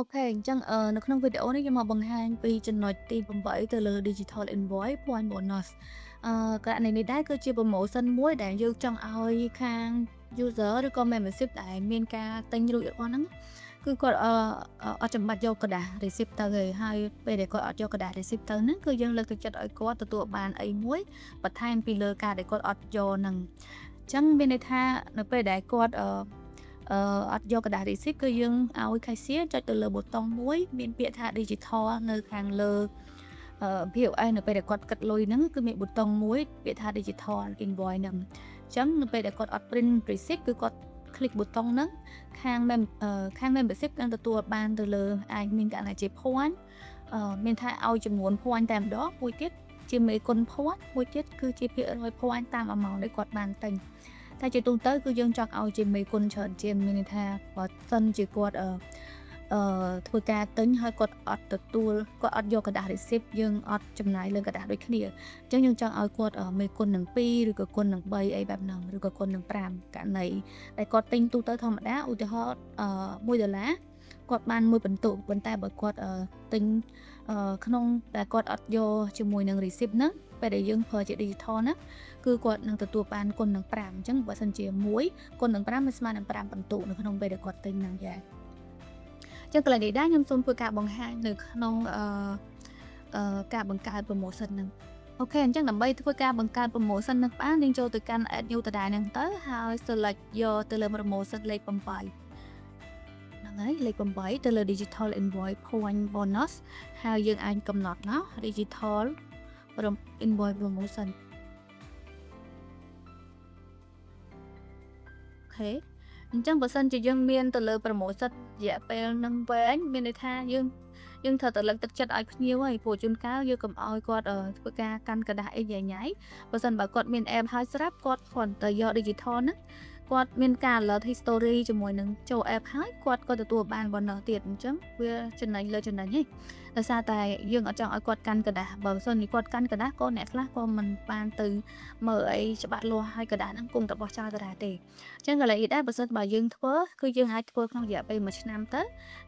OK អញ្ចឹងនៅក្នុងវីដេអូនេះខ្ញុំមកបង្ហាញពីចំណុចទី8ទៅលើ Digital Invoice Point Bonus ករណីនេះដែរគឺជា promotion មួយដែលយើងចង់ឲ្យខាង user ឬក៏ membership ដែលមានការទិញរួចរាល់ហ្នឹងគឺគាត់អត់ចាំបាច់យកក្រដាស receipt ទៅទេហើយពេលដែលគាត់អត់យកក្រដាស receipt ទៅហ្នឹងគឺយើងលើកទឹកចិត្តឲ្យគាត់ទទួលបានអីមួយបន្ថែមពីលើការដែលគាត់អត់យកហ្នឹងអញ្ចឹងមានន័យថានៅពេលដែលគាត់អត់យកក្រដាស receipt គឺយើងឲ្យ cashier ចុចទៅលើប៊ូតុងមួយមានពាក្យថា digital នៅខាងលើPOS នៅពេលដែលគាត់គិតលុយហ្នឹងគឺមានប៊ូតុងមួយពាក្យថា digital invoice ហ្នឹងអញ្ចឹងនៅពេលដែលគាត់អត់ print receipt គឺគាត់ click ប៊ូតុងហ្នឹងខាង membership នឹងទទួលបានទៅលើអាចមានករណីជា point មានថាឲ្យចំនួន point តែម្ដងមួយទៀតជាមេគុណ point មួយទៀតគឺជាភាគរយ point តាម amount ដែលគាត់បានទិញតែជាទូទៅគឺយើងចង់ឲ្យជាមេគុណច្រើនជាងមានន័យថាបើសិនជាគាត់អឺអឺធ្វើការទិញហើយគាត់អត់ទទួលគាត់អត់យកក្រដាស receipt យើងអត់ចំណាយលើក្រដាសដូចគ្នាអញ្ចឹងយើងចង់ឲ្យគាត់មេគុណនឹង2ឬក៏គុណនឹង3អីបែបហ្នឹងឬក៏គុណនឹង5ករណីដែលគាត់ទិញទូទៅធម្មតាឧទាហរណ៍1ដុល្លារគាត់បានមួយពិន្ទុប៉ុន្តែបើគាត់ទិញក្នុងដែលគាត់អត់យកជាមួយនឹង receipt ហ្នឹងពេលដែលយើងប្រើជា digital ហ្នឹងគឺគាត់នឹងទទួលបានគុណនឹង5អញ្ចឹងបើសិនជា1គុណនឹង5វាស្មើនឹង5ពិន្ទុនៅក្នុងពេលដែលគាត់ទិញហ្នឹងយ៉ាអញ្ចឹងកន្លែងនេះដែរខ្ញុំសូមធ្វើការបង្ហាញនៅក្នុងការបង្កើត promotion ហ្នឹង OK អញ្ចឹងដើម្បីធ្វើការបង្កើត promotion នឹងបានយើងចូលទៅកាន់ add new ដដែលហ្នឹងទៅហើយ select យកទៅលើ promotion លេខ8ហ្នឹងហើយលេខ8ទៅលើ digital invoice point bonus ហើយយើងអាចកំណត់ណោះ digital invoice promotion OK អញ្ចឹងបើសិនជាយើងមានទៅលើ promotion រយៈពេលនឹងវែងមានន័យថាយើងត្រូវតែលើកទឹកចិត្តឲ្យភ្ញៀវហើយព្រោះជួនកាលយើងកុំឲ្យគាត់ធ្វើការកាន់ក្រដាសអីញ៉ៃញ៉ៃបើសិនបើគាត់មាន app ហើយស្រាប់គាត់គ្រាន់តែយក digital ហ្នឹងគាត់មានការ alert history ជាមួយនឹងចូល app ហើយគាត់ក៏ទទួលបាន bonus ទៀតអញ្ចឹងវាចំណេញលើចំណេញហីដោយសារតែយើងអត់ចង់ឲ្យគាត់កាន់ក្រដាសបើមិនសិនជាគាត់កាន់ក្រដាសក៏អ្នកខ្លះក៏មិនបានទៅមើលអីច្បាស់លាស់ហើយក្រដាសហ្នឹងគង់តែបោះចោលដដែលទេអញ្ចឹងកន្លែងនេះដែរបើសិនបើយើងធ្វើគឺយើងអាចធ្វើក្នុងរយៈពេល1ឆ្នាំទៅ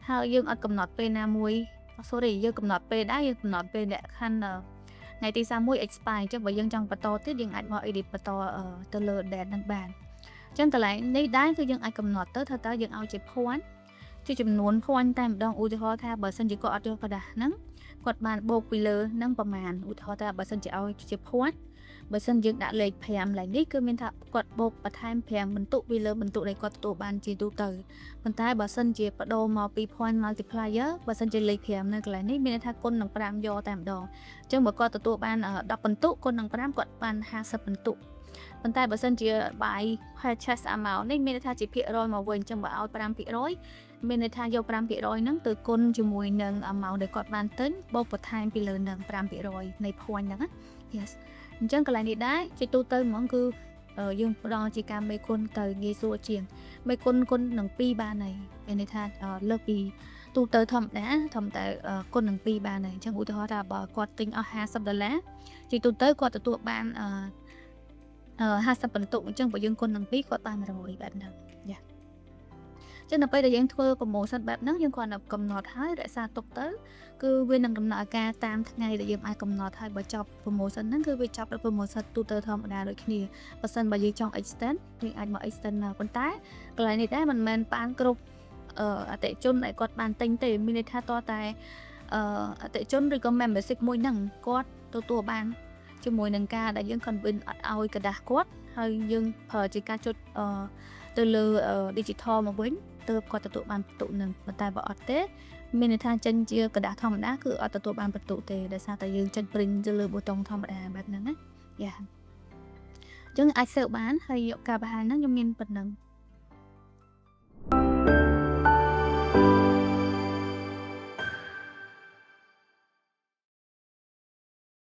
ហើយយើងអត់កំណត់ពេលណាមួយ sorry យើងកំណត់ពេលដែរយើងកំណត់ពេលលក្ខខណ្ឌថ្ងៃទី31 expire អញ្ចឹងបើយើងចង់បន្តទៀតយើងអាចមក edit បន្តទៅលើ date ហ្នឹងបានអញ្ចឹងកន្លែងនេះដែរគឺយើងអាចកំណត់ទៅថាតើយើងឲ្យជា point ជាចំនួន point តែម្ដងឧទាហរណ៍ថាបើសិនជាគាត់អត់យកក្រដាសហ្នឹងគាត់បានបូកពីលើហ្នឹងប្រមាណឧទាហរណ៍ថាបើសិនជាឲ្យជា point បើសិនយើងដាក់លេខ5ឡើងនេះគឺមានថាគាត់បូកបន្ថែម5ពិន្ទុពីលើពិន្ទុដែលគាត់ទទួលបានជាទូទៅប៉ុន្តែបើសិនជាបដូរមកពី point multiplier បើសិនជាលេខ5នៅកន្លែងនេះមានន័យថាគុណនឹង5យកតែម្ដងអញ្ចឹងបើគាត់ទទួលបាន10ពិន្ទុគុណនឹង5គាត់បាន50ពិន្ទុប៉ុន្តែបើសិនជា by purchase amount នេះមានន័យថាជាភាគរយមកវិញអញ្ចឹងបើឲ្យ5%មានន័យថាយក5%ហ្នឹងទៅគុណជាមួយនឹង amount ដែលគាត់បានទិញបូកបន្ថែមពីលើនឹង5%នៃ point ហ្នឹងណា Yes អញ្ចឹងកន្លែងនេះដែរជាទូទៅហ្មងគឺយើងផ្ដល់ជាការមេគុណទៅងាយស្រួលជាងមេគុណគុណនឹង2បានហើយមានន័យថាលើកពីទូទៅធម្មតាធម្មតាគុណនឹង2បានហើយអញ្ចឹងឧទាហរណ៍ថាបើគាត់ទិញអស់50ដុល្លារជាទូទៅគាត់ទទួលបាន50ពិន្ទុអញ្ចឹងបើយើងគុណនឹង2គាត់បាន100បែបហ្នឹងយ៉ាចឹងដល់ពេលដែលយើងធ្វើ promotion បែបហ្នឹងយើងគ្រាន់តែកំណត់ហើយរក្សាទុកទៅគឺវានឹងដំណើរការតាមថ្ងៃដែលយើងអាចកំណត់ហើយបើចប់ promotion ហ្នឹងគឺវាចប់ដោយ promotion ទូទៅធម្មតាដូចគ្នាបើសិនបើយើងចង់ extend យើងអាចមក extend មកប៉ុន្តែកន្លែងនេះដែរមិនមែនបានគ្រប់អតិថិជនដែលគាត់បានទិញទេមានន័យថាតតែអតិថិជនឬក៏ membership មួយហ្នឹងគាត់ទទួលបានជាមួយនឹងការដែលយើង convince អត់ឲ្យក្រដាសគាត់ហើយយើងប្រើជាការចុចទៅលើ digital មកវិញទើបគាត់ទទួលបានពិន្ទុនឹងប៉ុន្តែបើអត់ទេមានន័យថាចេញជាក្រដាសធម្មតាគឺអត់ទទួលបានពិន្ទុទេដោយសារតែយើងចុច print ទៅលើប៊ូតុងធម្មតាបែបហ្នឹងណាយ៉ាអញ្ចឹងអាច save បានហើយការបង្ហាញហ្នឹងខ្ញុំមានប៉ុណ្ណឹង។